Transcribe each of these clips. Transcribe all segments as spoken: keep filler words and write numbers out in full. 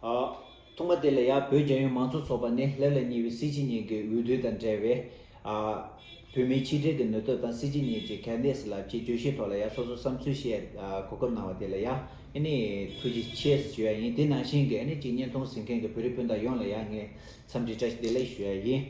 ཨ། ཐོག་མ་དེ་ལ་ཡང་བོད་རྒྱལ་ཡོངས་མང་གཙོ་ཚོགས་པ་ནས་སླེབས་ལ་ཉེ་བའི་སྲིད་སྤྱི་གཉིས་ཀྱི་འོས་བསྡུ་དང་འབྲེལ་བའི། ཨ། བོད་མིའི་ཕྱི་འབྲེལ་གྱི་ནུས་སྟོབས་དང་སྲིད་སྤྱི་གཉིས་ཀྱི་གལ་གནད་ལ་ཅིག་བརྗོད་གཞིའི་ཐོག་ལ་ཡང་སོ་སོ་བསམ་ཚུལ་བཤད། ཨ། གོ་སྐབས་གནང་བ་དེ་ལ་ཡང་ཨ་ནི་ཐུགས་རྗེ་ཆེ་ཞུ་ཡ་ཡིན། དེ་ནང་བཞིན་གྱི་ཨ་ནི་ཅིག་བརྙན་ཐུང་གཟིགས་མཁན་གྱི་བོད་རིགས་སྤུན་ཟླ་ཡོངས་ལ་ཡང་ངས་འཚམས་འདྲི་བཀྲ་ཤིས་བདེ་ལེགས་ཞུ་ཡ་ཡིན།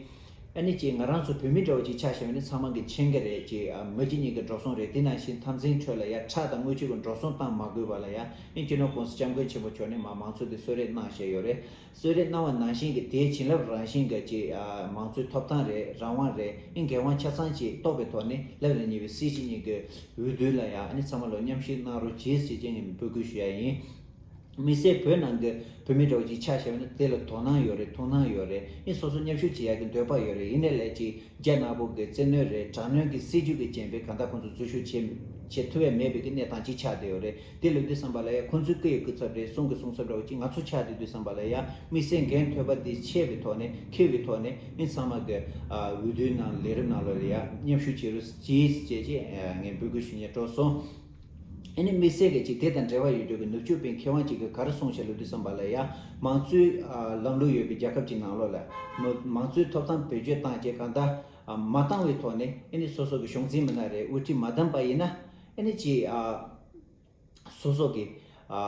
ཨ་ནི་ཅིག་ང་རང་ཚོ་བོད་མི་འདྲ་བོ་ཅིག་ཆ་བཞག་ན་ཚང་མ་གི་མཁྱེན་གྱི་རེད། ཅིག་ཨ། མི་གཅིག་གཉིས་ཀྱི་འགྲོ་སོང་རེད། དེ་ནང་བཞིན་འཐབ་འཛིང་ཁྲོད་ལ་ཡ་ཁྲག་དང་རྔུལ་ཆུ་གི་འགྲོ་སོང་བཏང་མ་དགོས་པ་ལ་ཡ་ཨ་ནི་སྤྱི་ནོར་༸གོང་ས་༸སྐྱབས་མགོན་ཆེན་པོ་མཆོག་ནས་མ་མང་གཙོ་དེ་གསོལ་རས་གནང་བཞག་ཡོད་རེད། གསོལ་རས་གནང་བ་ནང་བཞིན་གྱི་དེའི་བྱིན་རླབས་རང་བཞིན་གྱི་ཅིག་ཨ། མང་གཙོའི་ཐོབ་ཐང་རེད། རང་དབང་རེད། ཨ་ནི་འགན་དབང་ཆ་ཚང་ཅིག་རྟོགས་པའི་ཐོག་ནས་སླེབས་ལ་ཉེ་བའི་སྲིད་སྤྱི་གཉིས་ཀྱི་འོས་བསྡུ་ལ་ཡ་ཨ་ནི་ཚང་མ་ལོ་མཉམ་ཞུགས་གནང་རོགས་གྱིས་ཞེས་ཀྱང་ངས་འབོད་སྐུལ་ཞུ་ཡ་ཡིན། དམིགས་བསལ་བོད་ནང་གི་བོད་མི་འདྲ་བོ་ཅིག་ཆ་བཞག་ན་དེ་ལ་དོ་སྣང་ཡོད་རེད། ཐུགས་སྣང་ཡོད་རེད། ཨ་ནི་སོ་སོ་མཉམ་ཞུགས་བྱེད་ཡག་གི་འདོད་པ་ཡོད་རེད། ཡིན་ནའི་ལས་ཅིག་རྒྱ་ནག་པོ་གི་བཙན་གནོན་རེད། དྲག་གནོན་གྱི་སྲིད་ཇུས་ཀྱི་རྐྱེན་པས་གང་ལྟར་ཁོང་ཚོ་འཛུལ་ཞུགས་བྱེད་བྱེད་ཐུབ་ཡ་མེད་པའི་གི་གནས་སྟངས་ཅིག་ཆགས་བསྡད་ཡོད་རེད། དེ་ལབ་དུས་ཙམ་པ་ལ་ཡ་ཁོང་ཚོའི་སྐད་ཡིག་སྐུ་ཚབ་རེད། གསུང་གི་གསུང་ཚབ་འདྲ་བོ་ཅིག་ང་ཚོ་ཆགས་བསྡད་དུས་ཙམ་པ་ལ་ཡ་དམིགས་བསལ་འགན་ཐོས་པ་དེ་ཆེ་བའི་ཐོག་ནས་འཁྱེར་བའི་ཐོག་ནས་ཨ་ནི་ཚང་མ་གི་ཨ། འོས་བསྡུའི་ནང་ལས་རིམ་ནང་ལོགས་ལ་ཡ་མཉམ་ཞུགས་བྱེད་རོགས་གྱིས་ཞེས་ཅེས་ངས་འབོད་སྐུལ་ཞུ་སྙིང་བྲོ་སོང་། ཨ་ནི་དམིགས་བསལ་གྱི་ཅིག་དེ་དང་འབྲེལ་བ་ཡོད་རྒྱུ་གི་ནུབ་ཕྱོགས་པའི་མཁས་དབང་ཅིག་གིས་ག་རེ་གསུངས་ཤག་ལབ་དུས་ཙམ་པ་ལ་ཡ་མང་གཙོའི་ཨ། ལམ་ལུགས་ཡོད་པའི་རྒྱལ་ཁབ་ཅིག་ནང་ལོགས་ལ་མ་མང་གཙོའི་ཐོབ་ཐང་བེད་སྤྱོད་བཏང་བྱས་གང་ལྟར་ཨ། མ་བཏང་བའི་ཐོག་ནས་ཨ་ནི་སོ་སོ་གི་གཞུང་འཛིན་མི་སྣ་རེད། དབུ་ཁྲིད་མ་བདམས་པ་ཡིན་ན་ཨ་ནི་ཅིག་ཨ། སོ་སོ་གི་ཨ།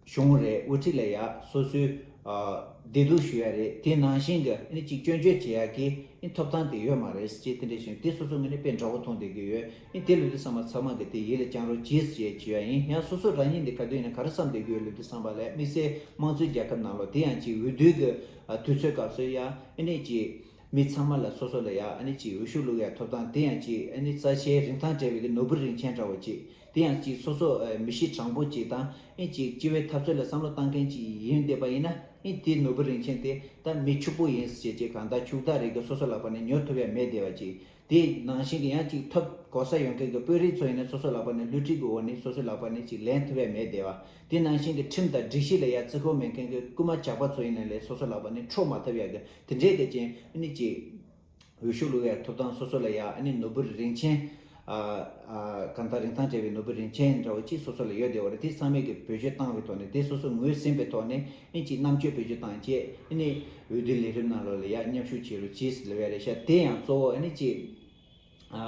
གཞུང་རེད། དབུ་ཁྲིད་ལ་ཡ་སོ་སོའི་ཨ། བདེ་སྡུག་ཞུ་ཡ་རེད། དེ་ནང་བཞིན་གྱི་ཨ་ནི་ཅིག་སྐྱོན་བརྗོད་བྱེད་ཡ་གི་ཨ་ནི་ཐོབ་ཐང་དེ་ཡོད་མ་རེད་ཅེས་དེ་འདྲ་བཞིན་དེ་སོ་སོ་ངོས་ནས་དཔེ་འདྲ་བོ་མཐོང་བསྡད་ཀྱི་ཡོད། ཨ་ནི་དེ་ལབ་དུས་ཙམ་པ་ཚང་མ་གི་དེ་ཡིད་ལ་བཅངས་རོགས་གྱིས་ཞེས་བྱེད་ཡ་ཡིན། ཡང་སོ་སོ་རང་ཉིད་འདི་ག་དུས་ཡིན་ན་ག་རེ་བསམ་བསྡད་ཀྱི་ཡོད་ལབ་དུས་ཙམ་པ་ལ་དམིགས་བསལ་དམངས་གཙོའི་རྒྱལ་ཁབ་ནང་ལོགས་དེ་ཡང་ཅིག་འོས་བསྡུ་གི་ཨ། དུས་ཚོད་སྐབས་སུ་ཡ་ཨ་ནི་ཅིག་མི་ཚང་མ་ལ་སོ་སོ་ལ་ཡ་ཨ་ནི་ཅིག་འོས་ཤོག་བླུག་ཡ་ཐོབ་ཐང་དེ་ཡང་ཅིག་ཨ་ནི་རྩ་ཆེའི་རིན་ཐང་བྲལ་བའི་གི་ནོར་བུ་རིན་ཆེན་འདྲ་བོ་ཅིག་དེ་ཡང་ཅིག་སོ་སོ་ཨ། མི་གཤིས་དྲང་པོ་ཅིག་དང་ཨ་ནི་ཅིག་སྤྱི་བའི་འཐབ་རྩོད་ལ་བསམ་བློ་བཏང་མཁན་ཅིག་ཡིན་བསྡད་པ་ཡིན་ན་ཨ་ནི་དེའི་ནོར་བུ་རིན་ཆེན་དེ་ད་མི་ཕྱུག་པོ་ཡིན་ཟེར་ཅིག་གང་ལྟར་ཕྱུག་བདག་རེ་གི་སོ་སོ་ལག་པ་ནས་ཉོ་ཐུབ་ཡ་མེད་བསྡད་པ་ཅིག་དེ་ནང་བཞིན་གྱི་ཡང་ཅིག་ཐོབ་གོ་ས་ཡོད་མཁན་གྱི་དཔོན་རིགས་ཚོ་ཡིན་ན་སོ་སོ་ལག་པ་ནས་བསླུ་བྲིད་ཀྱི་འོག་ནས་སོ་སོའི་ལག་པ་ནས་ཅིག་ལེན་ཐུབ་ཡ་མེད་བསྡད་པ། དེ་ནང་བཞིན་གྱི་ཁྲིམས་དང་སྒྲིག་གཞི་ལ་ཡ་བརྩི་བཀུར་མེད་མཁན་གྱི་རྐུན་མ་ཇག་པ་ཚོ་ཡིན་ན་ལས་སོ་སོ་ལག་པ་ནས་འཕྲོག་མ་ཐུབ་ཡ་གི་དེ་འདྲའི་གི་ཅན་ཨ་ནི་ཅིག་འོས་ཤོག་བླུག་ཡ་ཐོབ་ཐང་སོ་སོ་ལ་ཡ་ཨ་ནི་ནོར་བུ་རིན་ཆེན། ཨ་ཨ་གང་ལྟར་རིན་ཐང་བྲལ་བའི་ནོར་བུ་རིན་ཆེན་འདྲ་བོ་ཅིག་སོ་སོ་ལ་ཡོད་བསྡད་པ་རེད། དེ་ཚང་མས་ཀྱི་བེད་སྤྱོད་བཏང་བའི་ཐོག་ནས་དེ་སོ་སོ་ངོས་ཟིན་པའི་ཐོག་ནས་ཨ་ནི་ཅིག་རྣམ་དཔྱོད་བེད་སྤྱོད་བཏང་བྱས་ཨ་ནི་འོས་བསྡུའི་ལས་རིམ་ནང་ལོགས་ལ་ཡ་མཉམ་ཞུགས་བྱེད་རོགས་གྱིས་ལབ་ཡ་རེད་ཤག་དེ་ཡང་གཙོ་བོ་ཨ་ནི་ཅིག་ཨ་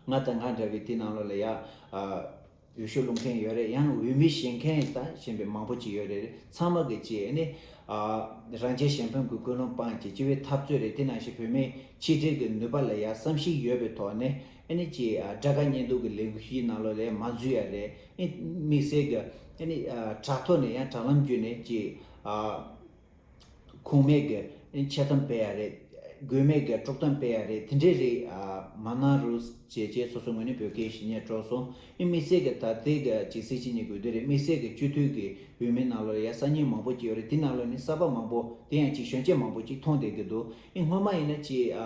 ང་དང་ང་འདྲ་བའི་དེ་ནང་ལོགས་ལ་ཡ་ཨ་འོས་ཤོག་བླུག་མཁན་ཡོད་རེད། ཡང་འོས་མི་ཞེད་མཁན་དང་ཞེན་པའི་མང་པོ་ཅིག་ཡོད་རེད། ཚང་མ་གི་ཅིག་ཨ་ནི་ཨ་རང་རྒྱལ་གཞན་ཕན་གྱི་ཀུན་སློང་སྤངས་ཀྱི་སྤྱི་བའི་འཐབ་རྩོད་རེད། དེ་ནང་བཞིན་བོད་མིའི་ཕྱི་འབྲེལ་གྱི་ནུས་པ་ལ་ཡ་བསམ་གཞིག་ཡོད་པའི་ཐོག་ནས་ཨ་ནི་ཅིག་ཨ་དགྲ་དགའ་གཉེན་སྡུག་གི་ལས་འགུལ་ཞིག་ནང་ལོགས་ལ་ཡ་མ་འཛུལ་ཡ་རེད། ཨ་ནི་དམིགས་བསལ་གྱི་ཨ་ནི་ཨ་དྲ་ཐོག་ནས་ཡང་དྲ་ལམ་བརྒྱུད་ནས་ཅིག་ཨ་ཁུངས་མེད་ཀྱི་ཨ་ནི་འཆལ་གཏམ་སྤེལ་ཡ་རེད། དགོས་མེད་ཀྱི་དཀྲོག་གཏམ་སྤེལ་ཡ་རེད། དེ་འདྲའི་རིགས་ཨ་མ་གནང་རོགས་བྱས་བྱས་སོ་སོ་ངོས་ནས་འབོད་སྐུལ་ཞུ་སྙིང་བྲོ་སོང་། ཨ་ནི་དམིགས་བསལ་གྱི་ད་ལྟའི་གི་ཅིག་སྲིད་སྤྱི་གཉིས་འོས་བསྡུ་རེད། དམིགས་བསལ་གྱི་སྤྱི་འཐུས་ཀྱི་འོས་མི་ནང་ལོགས་ཡ་སང་ཉིན་མང་པོ་ཅིག་ཡོད་རེད། དེ་ནང་ལོགས་ནས་གསར་པ་མང་པོ་དེ་ཡང་ཅིག་གཞོན་སྐྱེས་མང་པོ་ཅིག་མཐོང་བསྡད་ཀྱི་འདུག་ཨ་ནི་སྔོན་མ་ཡིན་ན་ཅིག་ཨ་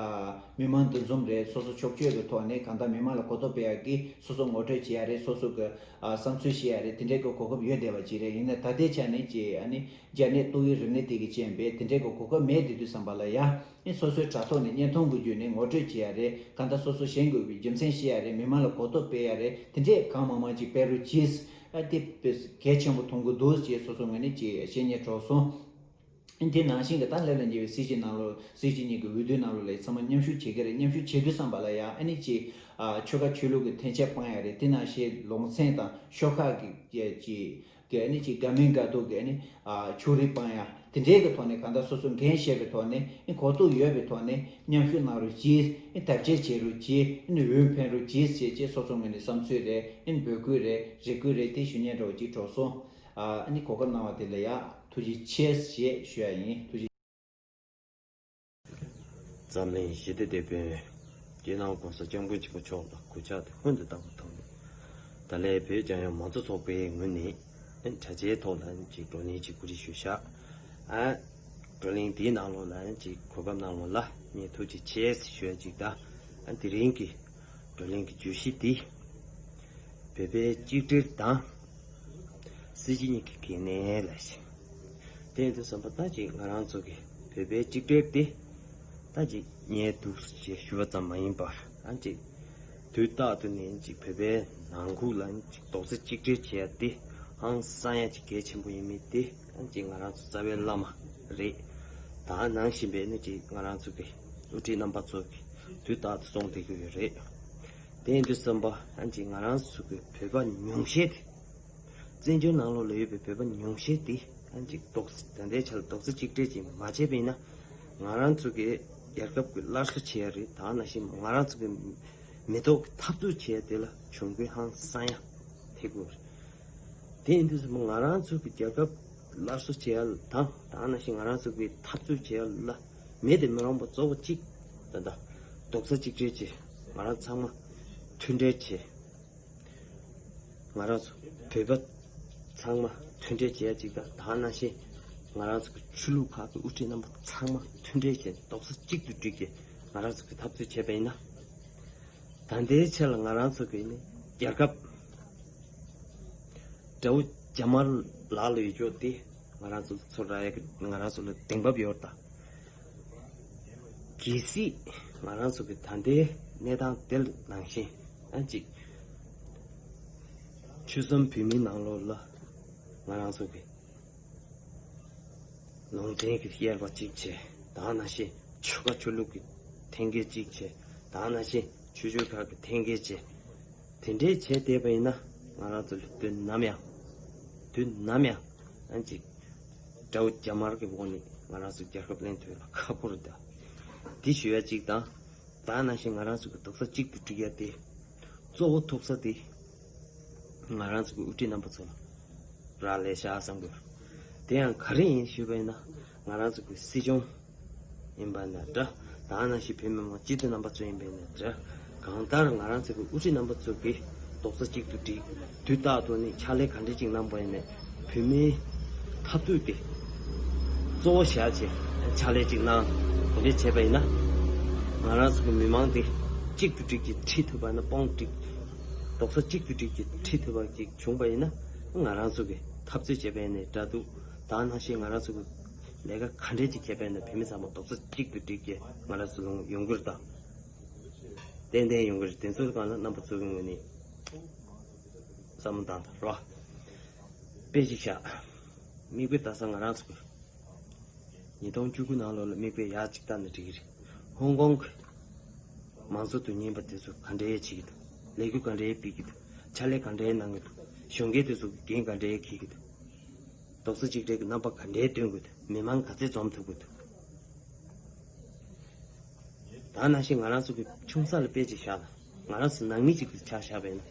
མི་མང་འདུ་འཛོམས་རེད། སོ་སོ་ཕྱོགས་བསྐྱོད་ཀྱི་ཐོག་ནས་གང་ལྟར་མི་མང་ལ་གོ་རྟོགས་སྤེལ་ཡག་གི་སོ་སོ་ངོ་སྤྲོད་བྱེད་ཡ་རེད། སོ་སོ་གི་ཨ་བསམ་ཚུལ་བཤད་ཡ་རེད། དེ་འདྲའི་གི་གོ་སྐབས་ཡོད་བསྡད་པ་ཅིག་རེད། ཡིན་ན་ད་ལྟའི་ཆ་ནས་ཅིག་ཨ་ནི་རྒྱ་ནད་ཏོག་དབྱིབས་རིམས་ནད་དེ་གི་རྐྱེན་པས་དེ་འདྲའི་གི་གོ་སྐབས་མེད་བསྡད་དུས་ཙམ་པ་ལ་ཡ་ཨ་ནི་སོ་སོའི་དྲ་ཐོག་ནས་བརྙན་ཐུང་གི་བརྒྱུད་ནས་ངོ་སྤྲོད་བྱེད་ཡ་རེད། གང་ལྟར་སོ་སོ་ཞེན་དགོས་པའི་རྒྱུ་མཚན་བཤད་ཡ་རེད། མི་མང་ལ་གོ་རྟོགས་སྤེལ་ཡ་རེད། དེ་འདྲས་གང་མང་མང་ཅིག་སྤེལ་རོགས་གྱིས། ཨ་དེ་དཔེ་གལ་ཆེན་པོ་མཐོང་གི་འདུག་ཅེས་སོ་སོ་ངོས་ནས་ཅིག་བཤད་སྙིང་བྲོ་སོང་། ཨ་དེ་ནང་བཞིན་གྱི་ད་སླེབས་ལ་ཉེ་བའི་སྲིད་སྤྱི་ནང་ལོགས་སྲིད་སྤྱི་གཉིས་ཀྱི་འོས་བསྡུའི་ནང་ལོགས་ལ་ཚང་མ་མཉམ་ཞུགས་བྱེད་ཀྱི་རེད། མཉམ་ཞུགས་བྱེད་དུས་ཙམ་པ་ལ་ཡང་ཨ་ནི་ཅིག་ཨ་ཆོལ་ཁ་ཆོས་ལུགས་ཀྱི་འཐེན་འཁྱེར་སྤང་ཡ་རེད། དེ་ནང་བཞིན་ལུང་ཚན་དང་ཤོག་ཁག་གི་ཅིག་གི་ཨ་ནི་ཅིག་དགའ་མིན་དགའ་སྡུག་གི་ཨ་ནི་ཨ་ཕྱོགས་རིས་སྤང་ཡ་དེ་འདྲའི་གི་ཐོག་ནས་གང་ལྟར་སོ་སོ་འགན་བཞེས་པའི་ཐོག་ནས་ཨ་གོ་རྟོགས་ཡོད་པའི་ཐོག་ནས་མཉམ་ཞུགས་གནང་རོགས་གྱིས། ཨ་དར་རྒྱས་བྱེད་རོགས་གྱིས། ཨ་འོས་འཕེན་རོགས་གྱིས་ཞེས་ཅེས་སོ་སོ་ངོས་ནས་བསམ་ཚུལ་རེད། ཨ་འབོད་སྐུལ་རེད། རེ་སྐུལ་རེད། དེ་ཞུ་སྙན་འདྲ་བོ་ཅིག་གྲོགས་སོང་། ཨ་ནི་གོ་སྐབས་གནང་བ་དེ་ལ་ཡང་ཐུགས་རྗེ་ཆེ་ཞེས་ཞུ་ཡ་ཡིན། ཐུགས་རྗེ། འཛམ་གླིང་ཞི་བདེ་དེད་དཔོན་སྤྱི་ནོར་༸གོང་ས་༸སྐྱབས་མགོན་ཆེན་པོ་མཆོག་ལ་གུས་ཕྱག་དེ་ཀུན་ཏུ་བཏང་བ་དང་། ད་ལན་བོད་རྒྱལ་ཡོངས་མང་གཙོ་ཚོགས་པའི་ངོས་ནས་དྲ་རྒྱའི་ཐོག་ལ་ཅིག་བགྲོ་གླེང་ཅིག་གོ་སྒྲིག་ཞུས་ཤག་ཨ་བགྲོ་གླེང་དེའི་ནང་ལོགས་ལ་ཅིག་གོ་སྐབས་གནང་བ་ལ་ངས་ཐུགས་རྗེ་ཆེ་ཞུ་ཡ་ཅིག་དང་། ཨ་དེ་རིང་གི་བགྲོ་གླེང་གི་བརྗོད་གཞི་འདི་བོད་པའི་གཅིག་སྒྲིལ་དང་སྲིད་སྤྱི་གཉིས་ཀྱི་གལ་གནད་ལ་ཞིག་དེ་ཡིན་དུས་ཙམ་པ་ད་ཅིག་ང་རང་ཚོ་གི་བོད་པའི་གཅིག་སྒྲིལ་དེ་ད་ཅིག་ཉལ་འདུག་ཅེས་ཞུ་བ་ཙམ་མ་ཡིན་པར་ཨ་ཅིག་དུས་རྟག་ཏུ་ནས་ཅིག་བོད་པའི་ནང་ཁུལ་ལ་ཅིག་རྡོག་རྩ་གཅིག་སྒྲིལ་བྱེད་ཡ་དེ་ ཧང་སང་ཡ་ཅིག་གལ་ཆེན་པོ་ཡིན་མིན་དེ་ཨ་ཅིག་ང་རང་ཚོ་རྩ་བའི་བླ་མ་རེད། ད་ནང་བཞིན་པའི་ནི་ཅིག་ང་རང་ཚོ་གི་དབུ་ཁྲིད་རྣམ་པ་ཚོ་གི་དུས་རྟག་ཏུ་གསུང་བསྡད་ཀྱི་ཡོད་རེད། དེ་ཡིན་དུས་ཙམ་པ་ཨ་ཅིག་ང་རང་ཚོ་གི་བོད་པ་ཉུང་ཤས་དེ། བཙན་བྱོལ་ནང་ལོགས་ལ་ཡོད་པའི་བོད་པ་ཉུང་ཤས་དེ་ཨ་ཅིག་རྡོག་རྩ་ད་ལྟའི་ཆར་རྡོག་རྩ་གཅིག་སྒྲིལ་ཅིག་མ་བྱས་པ་ཡིན་ན། ང་རང་ཚོ་གི་རྒྱལ་ཁབ་ཀྱི་སླར་གསོ་བྱེད་ཡ་རེད། ད་ནང་བཞིན་ང་རང་ཚོ་གི་མི་ཐོག་གི་འཐབ་རྩོད་བྱེད་ཡ་དེ་ལ་གྱོང་གུན་ཧང་སང་ཡ་ཐེབས་ཀྱི་ཡོད་རེད། དེ་ཡིན་དུས་ཙམ་པ་ང་རང་ཚོ་གི་རྒྱལ་ཁབ་སླར་གསོ་བྱེད་ཡ་དང་ད་ནང་བཞིན་ང་རང་ཚོ་གི་འཐབ་རྩོད་བྱེད་ཡ་ལ་མེད་དེ་མི་རུང་བ་གཙོ་བོ་གཅིག་ད་ལྟ་རྡོག་རྩ་གཅིག་སྒྲིལ་བྱེད། ང་རང་ཚང་མ་མཐུན་འབྲེལ་བྱེད། ང་རང་ཚོ་བོད་པ་ཚང་མ་མཐུན་འབྲེལ་བྱེད་ཡ་གཅིག་དང་ད་ནང་བཞིན་ང་རང་ཚོ་གི་ཆོས་ལུགས་ཁག་གི་དབུ་ཁྲིད་རྣམ་པ་ཚང་མ་མཐུན་འབྲེལ་བྱས་རྡོག་རྩ་གཅིག་ཏུ་བསྒྲིལ་གྱིས་ང་རང་ཚོ་གི་འཐབ་རྩོད་བྱས་པ་ཡིན་ན། ད་ལྟའི་ཆར་ལ་ང་རང་ཚོ་གི་ནི་རྒྱལ་ཁབ་དགྲ་བོ་རྒྱ་དམར་ལག་ལ་ཡོད་ཅོག་དེ་ང་རང་ཚོ་ཚོ་ར་ཡ་གི་ང་རང་ཚོ་ལ་གདེང་འབབ་ཡོད་ད། གལ་སྲིད་ང་རང་ཚོ་གི་ད་ལྟའི་གནས་སྟངས་དེ་ནང་བཞིན་ཨ་ཅིག་ཆོལ་གསུམ་བོད་མིའི་ནང་ལོགས་ལ་ང་རང་ཚོ་གི་ལུང་ཚན་གྱི་དབྱེ་བ་གཅིག་བྱས། ད་ནང་བཞིན་ཆོལ་ཁ་ཆོས་ལུགས་ཀྱི་འཐེན་འཁྱེར་གཅིག་བྱས། ད་ནང་བཞིན་ཆོས་བརྒྱུད་ཁག་གི་འཐེན་འཁྱེར་བྱས། དེ་འདྲའི་བྱས་བསྡད་པ་ཡིན་ན་ང་རང་ཚོ་ལ་དུས་ནམ་ཡང་དུས་ནམ་ཡང་ཨ་ཅིག་དགྲ་བོ་རྒྱ་དམར་གྱི་འོག་ནས་ང་རང་ཚོ་རྒྱལ་ཁབ་ལེན་ཐུབ་ཡ་ལ་ཁག་པོ་རེད་ད། འདི་ཞུ་ཡ་གཅིག་དང་། ད་ནང་བཞིན་ང་རང་ཚོ་གི་རྡོག་རྩ་གཅིག་ཏུ་སྒྲིལ་ཡ་དེ་གཙོ་བོ་ཐུག་ས་དེ་ང་རང་ཚོ་གི་དབུ་ཁྲིད་རྣམ་པ་ཚོ་ལ་རག་ལས་ཤག་བསམ་གི་ཡོད། དེ་ཡང་ག་རེ་ཡིན་ཞུས་པ་ཡིན་ན་ང་རང་ཚོ་གི་སྲིད་སྐྱོང་ཡིན་པ་ན་འདྲ། ད་ནང་བཞིན་བོད་མི་མང་སྤྱི་འཐུས་རྣམ་པ་ཚོ་ཡིན་པ་ན་འདྲ། གང་ལྟར་ང་རང་ཚོ་གི་དབུ་ཁྲིད་རྣམ་པ་ཚོ་གི་རྡོག་རྩ་གཅིག་ཏུ་སྒྲིལ། དུས་རྟག་ཏུ་ནི་ཕྱག་ལས་ག་འདྲ་ཅིག་གནང་པ་ཡིན་ནའི་བོད་མིའི་འཐབ་རྩོད་དེ་གཙོ་བོ་བཞག་བྱས་ཕྱག་ལས་ཅིག་གནང་། དེ་འདྲ་བྱས་པ་ཡིན་ན་ང་རང་ཚོ་གི་མི་མང་དེ་གཅིག་ཏུ་སྒྲིལ་གྱིས་ཁྲིད་ཐུབ་པ་ན་དཔུང་སྒྲིག་རྡོག་རྩ་གཅིག་ཏུ་སྒྲིལ་གྱིས་ཁྲིད་ཐུབ་པ་ཅིག་བྱུང་པ་ཡིན་ན་ང་རང་ཚོ་གི་འཐབ་རྩོད་བྱས་པ་ཡིན་ནའི་འདྲ་འདུག་ད་ནང་བཞིན་ང་རང་ཚོ་གི་ལས་ཀ་ག་འདྲས་ཅིག་བྱས་པ་ཡིན་ན་བོད་མི་ཚང་མ་རྡོག་རྩ་གཅིག་ཏུ་སྒྲིལ་གྱིས་ང་རང་ཚོ་ལུང་ཡོང་གི་རེད་ད། ཏན་ཏན་ཡོང་གི་རེད། དེ་ཚོའི་སྒང་ལ་རྣམ་པ་ཚོ་གི་ངོས་ནས་བསམ་བློ་བཏང་དང་རོགས། དཔེ་ཅིག་བཞག་མིག་དཔེ་ལྟ་ས་ང་རང་ཚོ་གི་ཉིས་སྟོང་བཅུ་དགུ་ནང་ལོགས་ལ་མིག་དཔེ་ཡག་ཅིག་ལྟ་ན་འགྲིག་གི་རེད། ཧོང་ཀོང་གི་མང་གཙོ་དོན་གཉེར་པ་དེ་ཚོ་ག་འདྲའི་བྱེད་ཀྱི་འདུག་ལས་འགུལ་ག་འདྲའི་སྤེལ་གྱི་འདུག་ཕྱག་ལས་ག་འདྲའི་གནང་གི་འདུག་གཞོན་སྐྱེས་དེ་ཚོ་གི་འགན་ག་འདྲའི་འཁྱེར་གྱི་འདུག་རྡོག་རྩ་གཅིག་སྒྲིལ་གྱི་རྣམ་པ་ག་འདྲའི་སྟོན་དགོས་འདུག་མི་མང་ག་ཚད་འཛོམས་ཐུབ་དགོས་འདུག་ད་ནང་བཞིན་ང་རང་ཚོ་གི་ཆུང་ས་ལ་དཔེ་ཅིག་བཞག་ན་ང་རང་ཚོ་ནང་མི་གཅིག་ཏུ་ཆ་བཞག་པས་ན་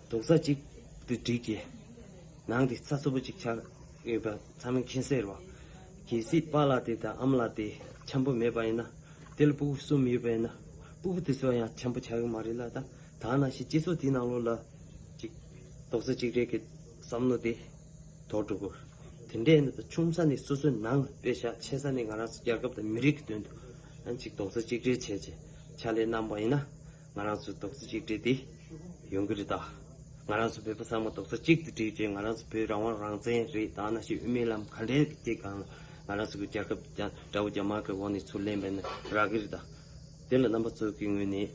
རྡོག་རྩ་གཅིག་ཏུ་སྒྲིལ་གྱིས་ནང་དེ་ཚ་ཚ་པོ་ཅིག་ཆགས་ཡོད་པ་ཚང་མས་མཁྱེན་གསལ་རེད་བ། གལ་སྲིད་པཱ་ལགས་དེ་དང་ཨ་མ་ལགས་དེ་འཆམ་པོ་མེད་པ་ཡིན་ན་དེ་ལ་སྤུ་གུ་གསུམ་ཡོད་པ་ཡིན་ན་སྤུ་གུ་དེ་ཚོ་ཡང་འཆམ་པོ་ཆགས་ཀྱི་མ་རེད་ལ། ད་ད་ནང་བཞིན་སྤྱི་ཚོགས་དེའི་ནང་ལོགས་ལ་ཅིག་རྡོག་རྩ་གཅིག་སྒྲིལ་གྱི་བསམ་བློ་དེ། དོར་འགྲོ་གི། དེ་འདྲའི་ནི་ཆུང་ས་ནས་སོ་སོའི་ནང་ལ་དཔེ་བཞག་ཆེ་ས་ནས་ང་རང་ཚོ་རྒྱལ་ཁབ་དང་མི་རིགས་ཀྱི་དོན་དུ་ཨ་ཅིག་རྡོག་རྩ་གཅིག་སྒྲིལ་བྱས་བྱས་ཕྱག་ལས་གནང་པ་ཡིན་ན་ང་རང་ཚོའི་རྡོག་རྩ་གཅིག་སྒྲིལ་དེ་ཡོང་གི་རེད་ད། ང་རང་ཚོ་བོད་པ་ཚང་མ་རྡོག་རྩ་གཅིག་ཏུ་སྒྲིལ་བྱས་ང་རང་ཚོ་བོད་རང་དབང་རང་བཙན་རེད་ད་ནང་བཞིན་དབུ་མའི་ལམ་ག་འདྲའི་དེ་སྒང་ལ་ང་རང་ཚོ་གི་རྒྱལ་ཁབ་ཀྱང་དགྲ་བོ་རྒྱ་དམར་གྱི་འོག་ནས་ཚུར་ལེན་པ་ཡིན་ན་རག་གི་རེད་ད། དེ་ལ་རྣམ་པ་ཚོ་གི་ངོས་ནས་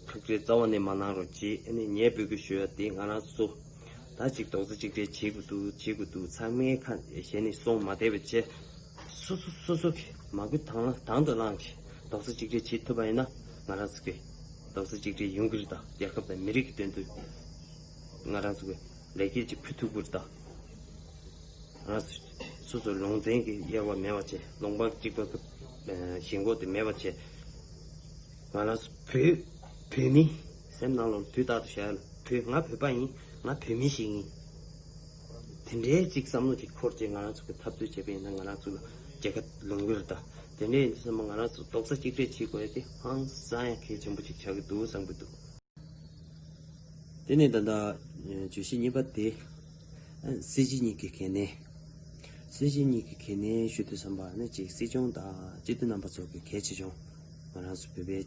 ཐུགས་ཁྲལ་རྩ་བ་ནས་མ་གནང་རོགས་གྱིས། ཨ་ནི་ངས་འབོད་སྐུལ་ཞུ་ཡ་དེ་ང་རང་ཚོ་ད་ཅིག་རྡོག་རྩ་གཅིག་སྒྲིལ་བྱེད་དགོས་འདུག་བྱེད་དགོས་འདུག་ཚང་མའི་ཁ་ཞལ་ནས་གསུངས་མ་བསྡད་པ་བྱས། སོ་སོ་སོ་སོ་གི་མ་བསྐུལ་དང་བླངས་དང་དུ་བླངས་ཀྱིས་རྡོག་རྩ་གཅིག་སྒྲིལ་བྱེད་ཐུབ་པ་ཡིན་ན་ང་རང་ཚོ་གི་རྡོག་རྩ་གཅིག་སྒྲིལ་ཡོང་གི་རེད་ད། རྒྱལ་ཁབ་དང་མི་རིགས་ཀྱི་དོན་དུ་ང་རང་ཚོ་གི་ལེགས་སྐྱེས་ཅིག་ཕུལ་ཐུབ་ཀྱི་རེད་ད། ང་སོ་སོ་ལུང་ཚན་གྱི་དབྱེ་བ་མེད་པ་བྱས། ལུང་པ་གཅིག་པ་གི་ཞེན་ཁོག་དེ་མེད་པ་བྱས། ང་རང་ཚོ་བོད་བོད་མི་སེམས་ནང་ལོགས་དུས་རྟག་ཏུ་བཤད་ཡ་ལ་བོད་ང་བོད་པ་ཡིན། ང་བོད་མི་ཞིག་ཡིན། དེ་འདྲའི་ཅིག་བསམ་བློ་ཅིག་འཁོར་བྱས་ང་རང་ཚོ་གི་འཐབ་རྩོད་བྱས་པ་ཡིན་ན་ང་རང་ཚོ་ལ་རྒྱལ་ཁ་ལོངས་ཀྱི་རེད་ད། དེ་འདྲའི་ཡིན་དུས་ཙམ་པ་ང་རང་ཚོ་རྡོག་རྩ་གཅིག་སྒྲིལ་བྱེད་དགོས་ཡ་དེ་ཧང་སང་ཡ་གལ་ཆེན་པོ་ཅིག་ཆགས་ཀྱི་འདུག་བསམ་གྱི་འདུག་དེ་ནས་ད་ལྟ་བརྗོད་གཞི་གཉིས་པ་དེ་སྲིད་སྤྱི་གཉིས་ཀྱི་གལ་གནད། སྲིད་སྤྱི་གཉིས་ཀྱི་གལ་གནད་ཞུ་དུས་ཙམ་པ་ནི་གཅིག་སྲིད་སྐྱོང་དང་སྤྱི་འཐུས་རྣམ་པ་ཚོ་གི་གལ་ཆེ་ཆུང་། ང་རང་ཚོ་བོད་པའི་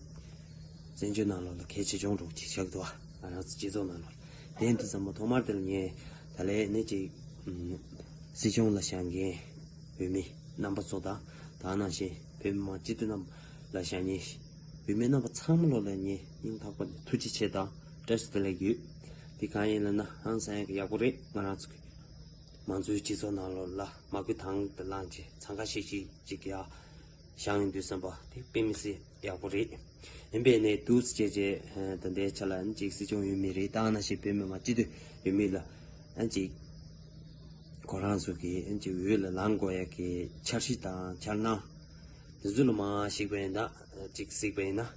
བཙན་བྱོལ་ནང་ལོགས་ལ་གལ་ཆེ་ཆུང་རུ་གཅིག་ཆགས་འདུག་ང་རང་ཚོ་སྤྱི་ཚོགས་ནང་ལོགས་དེ་ཡིན་དུས་ཙམ་པ་ཐོག་མར་དེ་ལ་ངས་ད་ལན་ནི་གཅིག་སྲིད་སྐྱོང་ལ་བཞེངས་མཁན་བོད་མི་རྣམ་པ་ཚོ་དང་ད་ནང་བཞིན་བོད་མི་མང་སྤྱི་འཐུས་རྣམས་ལ་བཞེངས་མཁན་བོད་མི་རྣམ་པ་ཚང་མ་ལོ་ལ་ངས་སྙིང་ཐག་པ་ནས་ཐུགས་རྗེ་ཆེ་དང་བཀྲ་ཤིས་བདེ་ལེགས་ཡོད། འདི་གང་ཡིན་ལབ་ན་ཧང་སང་ཡག་གི་ཡག་པོ་རེད། ང་རང་ཚོ་གི་ མང་གཙོའི་སྤྱི་ཚོགས་ནང་ལོགས་ལ་མ་བསྐུལ་དང་དུ་བླངས་ཀྱི་འཚང་ཁ་ཤིག་ཤིག་ཅིག་ཡ་བཞེངས་ཡོང་དུས་ཙམ་པ་དེ་དཔེ་མི་སྲིད་ཡག་པོ་རེད། ཡིན་པས་ནས་འདུག་སེ་བྱས་བྱས་ད་ལྟའི་ཆ་ལ་ཨ་ནི་ཅིག་སྲིད་སྐྱོང་འོས་མི་རེད། ད་ནང་བཞིན་བོད་མི་མང་སྤྱི་འཐུས་འོས་མི་ལ་ཨ་ནི་ཅིག་ཁོ་རང་ཚོ་གི་ཨ་ནི་ཅིག་འོས་ལ་ལངས་དགོས་ཡ་གི་འཆར་གཞི་དང་འཆར་སྣང་དེ་ཚོ་ལ་མར་གཞིགས་པ་ཡིན་ན་ཨ་ཅིག་གཟིགས་པ་ཡིན་ན།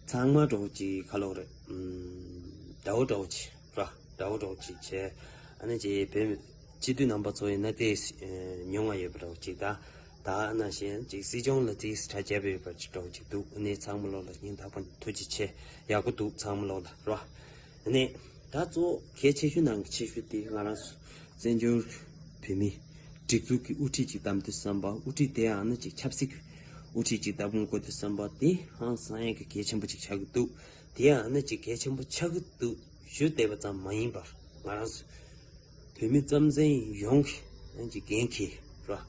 ཚང་མ་འདྲ་བོ་ཅིག་ཁ་ལོག་རེད། ཨམ། འདྲ་བོ་འདྲ་བོ་ཅིག་ར། འདྲ་བོ་འདྲ་བོ་ཅིག་བྱས། ཨ་ནི་ཅིག་བོད་སྤྱི་འཐུས་རྣམ་པ་ཚོ་ཡིན་ན་དེ་ཨེ་མྱོང་བ་ཡོད་པ་འདྲ་བོ་ཅིག་དང་། ད་ནང་བཞིན་ཅིག་སྲིད་སྐྱོང་ལ་དེ་གྲ་རྒྱས་པ་ཡོད་པ་ཅིག་འདྲ་བོ་ཅིག་འདུག་ཨ་ནི་ཚང་མ་ལོག་ལ་སྙིང་ཐག་པ་ནས་ཐུགས་རྗེ་ཆེ། ཡག་པོ་འདུག་ཚང་མ་ལོག་ལ་ར། ཨ་ནི་ད་གཙོ་བོ་གལ་ཆེ་ཤོས་ནང་གི་ཆེ་ཤོས་དེ་ང་རང་ཚོ་བཙན་བྱོལ་བོད་མི་སྒྲིག་འཛུགས་ཀྱི་དབུ་ཁྲིད་ཅིག་བདམས་དུས་ཙམ་པ། དབུ་ཁྲིད་དེ་ཡང་ནི་ཅིག་ཆབ་སྲིད་ཀྱི་དབུ་ཁྲིད་ཅིག་བདམས་དགོས་དུས་ཙམ་པ་དེ་ཧང་སང་ཡས་ཀྱི་གལ་ཆེན་པོ་ཅིག་ཆགས་ཀྱི་འདུག་དེ་ཡང་ནི་ཅིག་གལ་ཆེན་པོ་ཆགས་ཀྱི་འདུག་ཞུ་བསྡད་པ་ཙམ་མ་ཡིན་པར། ང་རང་ཚོ་བོད་མི་རྩམ་ཟན་ཡོངས་ཀྱི་ཨན་ཅིག་འགན་འཁྱེར་ར།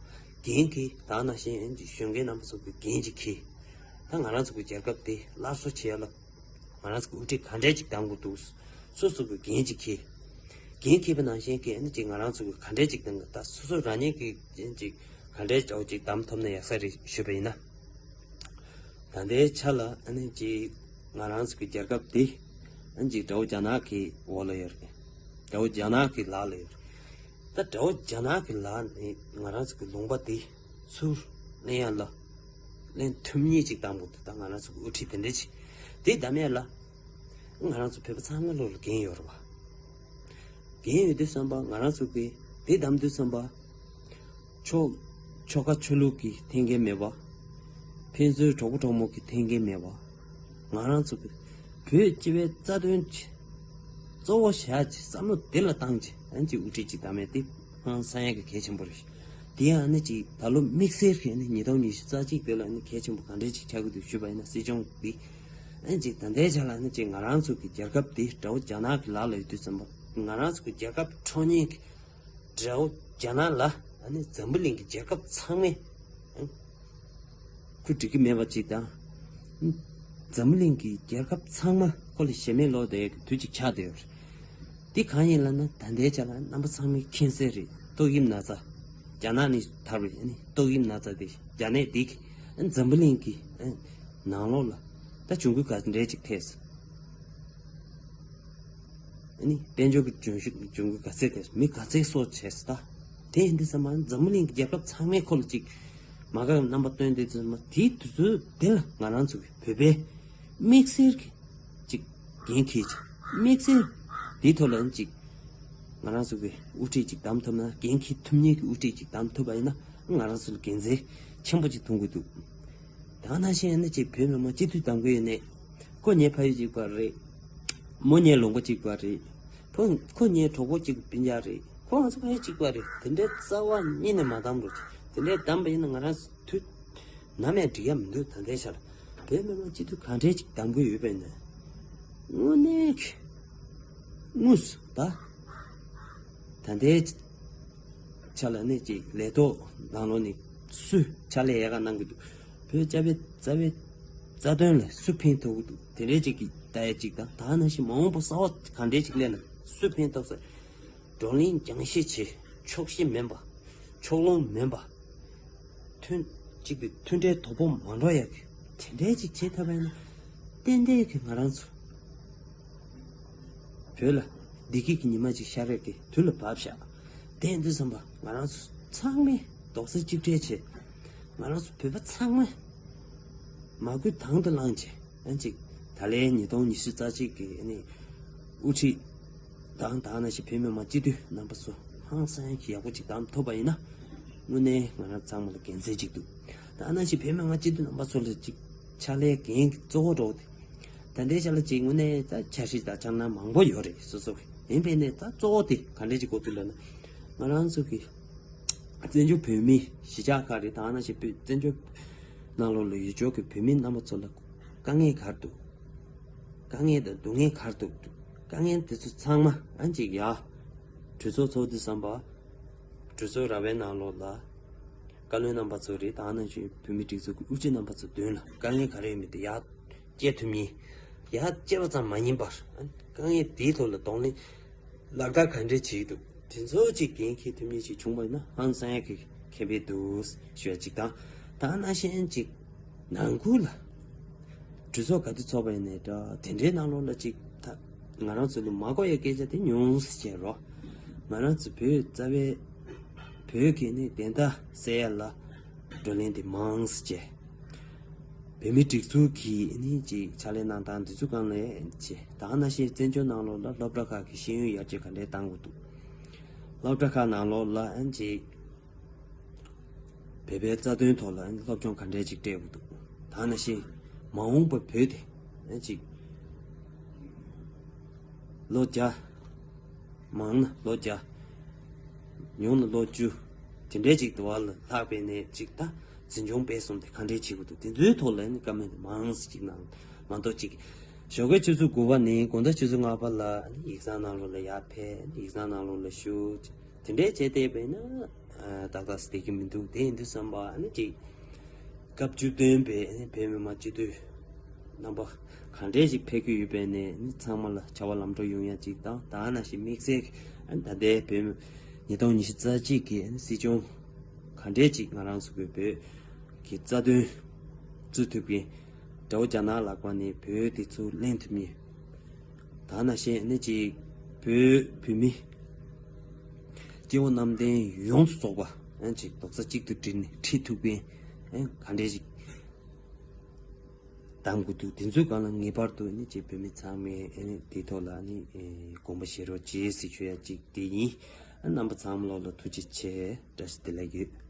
འགན་འཁྱེར་ད་ནང་བཞིན་ཨན་ཅིག་གཞོན་སྐྱེས་རྣམ་པ་ཚོ་གི་འགན་ཅིག་འཁྱེར། ད་ང་རང་ཚོ་གི་རྒྱལ་ཁབ་དེ་སླར་གསོ་བྱེད་ཡ་ལ་ང་རང་ཚོ་གི་དབུ་ཁྲིད་ག་འདྲས་ཅིག་བདམས་དགོས་འདུག་སོ་སོ་གི་འགན་ཅིག་འཁྱེར། འགན་འཁྱེར་བ་ནང་བཞིན་གྱི་ཨན་ཅིག་ང་རང་ཚོ་གི་ག་འདྲས་ཅིག་བདམས་དགོས། ད་སོ་སོ་རང་ཉིད་ཀྱི་ཨན་ཅིག་ག་འདྲས་ཅིག་བདམས་ཐུབ་ན་ཡག་ས་རེད་ཞུས་པ་ཡིན་ན། ད་ལྟའི་ཆ་ལ་ཨ་ནི་ཅིག་ང་རང་ཚོ་གི་རྒྱལ་ཁབ་འདི་ཨ་ནི་ཅིག་དགྲ་བོ་རྒྱ་ནག་གི་འོག་ལ་ཡོད་རེད། དགྲ་བོ་རྒྱ་ནག་གི་ལག་ལ་ཡོད་རེད། ད་དགྲ་བོ་རྒྱ་ནག་གི་ལག་ནས་ང་རང་ཚོ་གི་ལུང་པ་འདི་ཚུར་ལེན་ཡ་ལ་ལེན་ཐུབ་མཁན་ཅིག་བདམས་དགོས་འདུག་ད་ང་རང་ཚོ་གི་དབུ་ཁྲིད་དེ་འདྲ་ཅིག་འདི་བདམས་ཡ་ལ་ང་རང་ཚོ་བོད་པ་ཚང་མ་ལོག་ལ་འགན་ཡོད་རེད་བ། འགན་ཡོད་དུས་ཙམ་པ་ང་རང་ཚོ་གི་འདི་བདམས་དུས་ཙམ་པ། ཆོ་ཆོལ་ཁ་ཆོས་ལུགས་ཀྱི་ཐེན་འགན་མེད་པ། ཕན་ཚུན་གྲོགས་པོ་གྲོགས་མོ་གི་ཐེན་འགན་མེད་པ། ང་རང་ཚོ་གི་བོད་སྤྱི་པའི་རྩ་དོན་གྱི་གཙོ་བོ་བཞག་ཅིག་བསམ་བློ་དེ་ལ་བཏང་ཅིག་ཨན་ཅིག་དབུ་ཁྲིད་ཅིག་བདམས་ཡ་དེ་ཧང་སང་ཡ་གི་གལ་ཆེན་པོ་རེད། དེ་ཡང་ཨ་ནི་ཅིག་ད་ལོ་དམིགས་བསལ་གྱི་ཨ་ནི་ཉིས་སྟོང་ཉི་ཤུ་རྩ་གཅིག་དེ་ལ་ཨ་ནི་གལ་ཆེན་པོ་ག་འདྲས་ཅིག་ཆགས་ཀྱི་འདུག་ཞུས་པ་ཡིན་ན། སྲིད་སྐྱོང་འདི་ཨན་ཅིག་ད་ལྟའི་ཆ་ལ་ཨ་ནི་ཅིག་ང་རང་ཚོ་གི་རྒྱལ་ཁབ་འདི་དགྲ་བོ་རྒྱ་ནག་གི་ལག་ལ་ཡོད་དུས་ཙམ་པ་ང་རང་ཚོ་གི་རྒྱལ་ཁབ་འཕྲོག་མཁན་གྱི་དགྲ་བོ་རྒྱ་ནག་ལ་ཨ་ནི་འཛམ་བུ་གླིང་གི་རྒྱལ་ཁབ་ཚང་མས་ཨ་ཁུ་འགྲིག་གི་མེད་པ་ཅིག་དང་། འཛམ་བུ་གླིང་གི་རྒྱལ་ཁབ་ཚང་མ་ཁོ་ལ་ཞེ་མེར་ལོག་བསྡད་ཡག་གི་དུས་ཅིག་ཆགས་བསྡད་ཡོད་རེད། འདི་གང་ཡིན་ལབ་ན་ད་ལྟའི་ཆ་ལ་རྣམ་པ་ཚང་མས་མཁྱེན་གསལ་རེད། ཏོག་དབྱིབས་ན་ཚ་རྒྱ་ནག་ནས་དར་བའི་ཨ་ནི་ཏོག་དབྱིབས་ན་ཚ་དེ་རྒྱ་ནད་འདི་གི་ཨ་འཛམ་བུ་གླིང་གི་ཨ་ནང་ལོགས་ལ་ད་འབྱུང་ཁུངས་ག་འདྲས་ཅིག་ཐེབས་སོང་། ཨ་ནི་དཔལ་འབྱོར་གྱི་འབྱུང་ཤུགས་འབྱུང་ཁུངས་ག་ཚད་དེ་མི་ག་ཚད་གསོ་བྱས་སོང་། ད་དེ་ཡིན་དུས་ཙམ་པ་འཛམ་བུ་གླིང་གི་རྒྱལ་ཁབ་ཚང་མས་ཁོ་ལ་ཅིག་མ་དགའ་བའི་རྣམ་པ་སྟོན་དུས་ཙམ་པ་དེའི་དུས་ཚོད་དེ་ལ་ང་རང་ཚོ་གི་བོད་པའི་དམིགས་བསལ་གྱི་ཅིག་འགན་འཁྱེར་ཅིག་དམིགས་བསལ་དེའི་ཐོག་ལ་ཅིག་ང་རང་ཚོ་གི་དབུ་ཁྲིད་ཅིག་བདམས་ཐུབ་ན། འགན་འཁྱེར་ཐུབ་མཁན་གྱི་དབུ་ཁྲིད་ཅིག་བདམས་ཐུབ་པ་ཡིན་ན་ང་རང་ཚོ་ལ་དགེ་མཚན་ཆེན་པོ་ཅིག་མཐོང་གི་འདུག་ད་ནང་བཞིན་ཡིན་ན་ཅིག་བོད་མི་མང་སྤྱི་འཐུས་བདམས་གི་ཡོད་ནས། ཁོ་ངའི་ཕ་ཡུལ་གཅིག་པ་རེད། མོ་ངའི་ལུང་པ་གཅིག་པ་རེད། ཁོ་ཁོ་ངའི་གྲོགས་པོ་གཅིག་པ་སྤུན་ཀྱག་རེད། ཁོ་ང་ཚོ་ཕ་ཡུལ་གཅིག་པ་རེད། དེ་འདྲའི་རྩ་བ་ཉིད་ནས་མ་བདམས་རོགས་བྱེད། དེ་འདྲའི་བདམས་པ་ཡིན་ན་ང་རང་དུས་ནམ་ཡང་འགྲིག་ཡ་མི་འདུག་ད་ལྟའི་ཆར་བོད་མི་མང་སྤྱི་འཐུས་ག་འདྲས་ཅིག་བདམས་གི་ཡོད་པ་ཡིན་ན། དངོས་གནས་ཀྱི་དངོས་སུ་ད་ད་ལྟའི་ཆ་ལ་ནི་ཅིག་ལས་ཐོག་ནང་ལོགས་ནས་སུས་ཕྱག་ལས་ཡག་ག་གནང་གི་འདུག་བོད་རྩ་བའི་རྩ་བའི་རྩ་དོན་ལ་སུ་ཕན་ཐོགས་ཀྱི་འདུག་དེ་འདྲའི་ཅིག་གི་ལྟ་ཡ་ཅིག་དང་། ད་ནང་བཞིན་མ་འོངས་པ་གསར་པ་ག་འདྲའི་ཅིག་སླེབས་ན་སུ་ཕན་ཐོགས་ས། བགྲོ་གླེང་རྒྱང་ཤེལ་ཆེ། ཕྱོགས་ཞེན་མེད་པ། ཕྱོགས་ལྷུང་མེད་པ། མཐུན་གཅིག་གི་མཐུན་སྒྲིལ་དོ་ཕོག་མ་འགྲོ་ཡག་གི་དེ་འདྲའི་ཅིག་བྱེད་ཐུབ་པ་ཡིན་ན། ཏན་ཏན་གྱི་ང་རང་ཚོ་བོད་ལ་བདེ་སྐྱིད་ཀྱི་ཉི་མ་ཅིག་ཤར་ཡག་གི་དུས་ལ་བབས་ཤག་དེ་ཡིན་དུས་ཙམ་པ་ང་རང་ཚོ་ཚང་མས་རྡོག་རྩ་གཅིག་སྒྲིལ་བྱས། ང་རང་ཚོ་བོད་པ་ཚང་མས་མ་བསྐུལ་དང་དུ་བླངས་བྱས། ཨ་ཅིག་ད་ལན་ཉིས་སྟོང་ཉི་ཤུ་རྩ་གཅིག་གི་ཨ་ནི་དབུ་ཁྲིད་དང་། ད་ནང་བཞིན་བོད་མི་མང་སྤྱི་འཐུས་རྣམ་པ་ཚོ་ཧང་སང་ཡག་པོ་ཅིག་བདམས་ཐུབ་པ་ཡིན་ན། དངོས་གནས་ང་རང་ཚང་མ་ལ་དགེ་མཚན་ཅིག་འདུག་ད་ནང་བཞིན་བོད་མི་མང་སྤྱི་འཐུས་རྣམ་པ་ཚོ་ལ་ཅིག་ཕྱག་ལས་འགན་གཙོ་བོ་འདྲ་བོ་དེ། ད་ལྟའི་ཆ་ལ་ཅིག་དངོས་གནས་ད་འཆར་གཞི་དང་འཆར་སྣང་མང་པོ་ཡོད་རེད། སོ་སོ་གི་ཡིན་པས་ནས་ད་གཙོ་བོ་དེ་ག་འདྲས་ཅིག་དགོས་འདུག་ལབ་ན། ང་རང་ཚོ་གི་བཙན་བྱོལ་བོད་མི་གཞིས་ཆགས་ཁག་རེད། ད་ནང་བཞིན་བོད་བཙན་བྱོལ་ནང་ལོགས་ལ་ཡུལ་ཕྱོགས་ཀྱི་བོད་མི་རྣམ་པ་ཚོ་ལ་དཀའ་ངལ་ག་རེ་འདུག་དཀའ་ངལ་དང་སྡུག་བསྔལ་ག་རེ་འདུག་དཀའ་ངལ་དེ་ཚོ་ཚང་མ་ཨ་ཅིག་ཡ་གྲོས་ཚོགས་ཚོགས་དུས་ཙམ་པ། གྲོས་ཚོགས་ར་བའི་ནང་ལོགས་ལ་བཀའ་བློན་རྣམ་པ་ཚོ་རེད། ད་ནང་བཞིན་བོད་མི་སྒྲིག་འཛུགས་ཀྱི་དབུ་ཁྲིད་རྣམ་པ་ཚོ་མདུན་ལ་དཀའ་ངལ་ག་རེ་ཡོད་མེད་དེ་ཡར་བཅད་ཐུབ་མཁན། ཡར་བཅད་པ་ཙམ་མ་ཡིན་པར་དཀའ་ངལ་དེའི་ཐོག་ལ་གདོང་ལེན་ལག་བསྟར་ག་འདྲས་བྱེད་ཀྱི་འདུག་དེ་ཚོ་ཅིག་འགན་འཁྱེར་ཐུབ་མཁན་ཅིག་བྱུང་བ་ཡིན་ན་ཧང་སང་ཡག་གི་ཁེ་ཕན་འདུག་ཞུ་ཡ་ཅིག་དང་། ད་ནང་བཞིན་ཅིག་ནང་ཁུལ་ལ་གྲོས་ཚོགས་ག་དུས་ཚོགས་པ་ཡིན་ནའི་འདྲ། དེ་འདྲའི་ནང་ལོགས་ལ་ཅིག་ད་ང་རང་ཚོ་ལ་མ་གོ་ཡ་སྐད་ཆ་དེ་ཉུང་ཟེར་བྱས་རོགས། ང་རང་ཚོ་བོད་རྩ་བའི་བོད་ཀྱི་ནི་བདེན་མཐའ་གསལ་ཡ་ལ་བགྲོ་གླེང་དེ་མང་ཟེར་བྱས། བོད་མིའི་སྒྲིག་འཛུགས་ཀྱིས་ནི་ཅིག་ཕྱག་ལས་གནང་སྟངས་འདི་ཚོ་སྒང་ལ་ཅིག་ད་ནང་བཞིན་བཙན་བྱོལ་ནང་ལོགས་ལ་སློབ་གྲྭ་ཁག་གི་ཤེས་ཡོན་ཡར་རྒྱས་ག་འདྲས་གཏང་དགོས་འདུག་སློབ་གྲྭ་ཁག་ནང་ལོགས་ལ་ཅིག་བོད་པའི་རྩ་དོན་ཐོག་ལ་སློབ་སྦྱོང་ག་འདྲས་ཅིག་སྤྲད་དགོས་འདུག་ད་ནང་བཞིན་མ་འོངས་པ་བོད་དེ་ཅིག་ལོ་བརྒྱ། མང་ན་ལོ་བརྒྱ། ཉུང་ན་ལོ་བཅུ། དེ་འདྲའི་ཅིག་དུ་བ་ལ་ལྷག་པའི་ནས་ཅིག་ད་འཛིན་སྐྱོང་སྤེལ་གསུམ་དེ་ག་འདྲའི་བྱེད་དགོས་འདུག་དེ་ཚོའི་ཐོག་ལ་ནི་བཀའ་མོལ་དེ་མང་ཙམ་ཅིག་གནང་། མ་གཏོགས་ཅིག་ཞོགས་ཀའི་ཆུ་ཚོད་དགུ་པ་ནས་དགོང་དག་ཆུ་ཚོད་ལྔ་པ་ལ་ནི་ཡིག་ཚང་ནང་ལོགས་ལ་ཡར་ཕེབས། ཡིག་ཚང་ནང་ལོགས་ལ་བཞུགས། དེ་འདྲའི་བྱས་བསྡད་པས་ན་ཏག་ཏག་བསྡད་ཀྱི་མི་འདུག་དེ་ཡིན་དུས་ཙམ་པ་ནི་ཅིག་སྐབས་བཅུ་བདུན་པའི་བོད་མི་མང་སྤྱི་འཐུས་རྣམ་པ་གང་འདྲས་ཤིག་ཕེབས་ཀྱི་ཡོད་པས་ནས་ཚང་མ་ལ་བྱ་བ་ལམ་འགྲོ་ཡོང་ཡ་གཅིག་དང་། ད་ནང་བཞིན་དམིགས་བསལ་ད་ལྟའི་བོད་མི་ཉིས་སྟོང་ཉི་ཤུ་རྩ་གཅིག་གི་སྲིད་སྐྱོང་གང་འདྲས་ཅིག་ང་རང་ཚོ་གི་བོད་ཀྱི་རྩ་དོན་བཙུགས་ཐུབ་མཁན། དགྲ་བོ་རྒྱ་ནག་ལག་པ་ནས་བོད་དེ་ཚུར་ལེན་ཐུབ་མཁན། ད་ནང་བཞིན་ནི་ཅིག་བོད་བོད་མི་སྐྱེ་བོ་གནམ་བསྟན་ཡོངས་སུ་རྫོགས་པ་ཡང་ཅིག་རྡོག་རྩ་གཅིག་ཏུ་བསྒྲིལ་ནས་ཁྲིད་ཐུབ་མཁན་ཡང་ག་འདྲས་ཅིག་གདམ་དགོས་འདུག་དེ་ཚོའི་སྒང་ལ་ངེས་པར་དུ་ནི་ཅིག་བོད་མི་ཚང་མས་དེའི་ཐོག་ལ་ནི་དགོངས་པ་བཞེས་རོགས་བྱེད་ཟེར་ཞུ་ཡ་ཅིག་དེ་ཡིན། རྣམ་པ་ཚང་མ་ལོག་ལ་ཐུགས་རྗེ་ཆེ། བཀྲ་ཤིས་བདེ་ལེགས་ཡོད།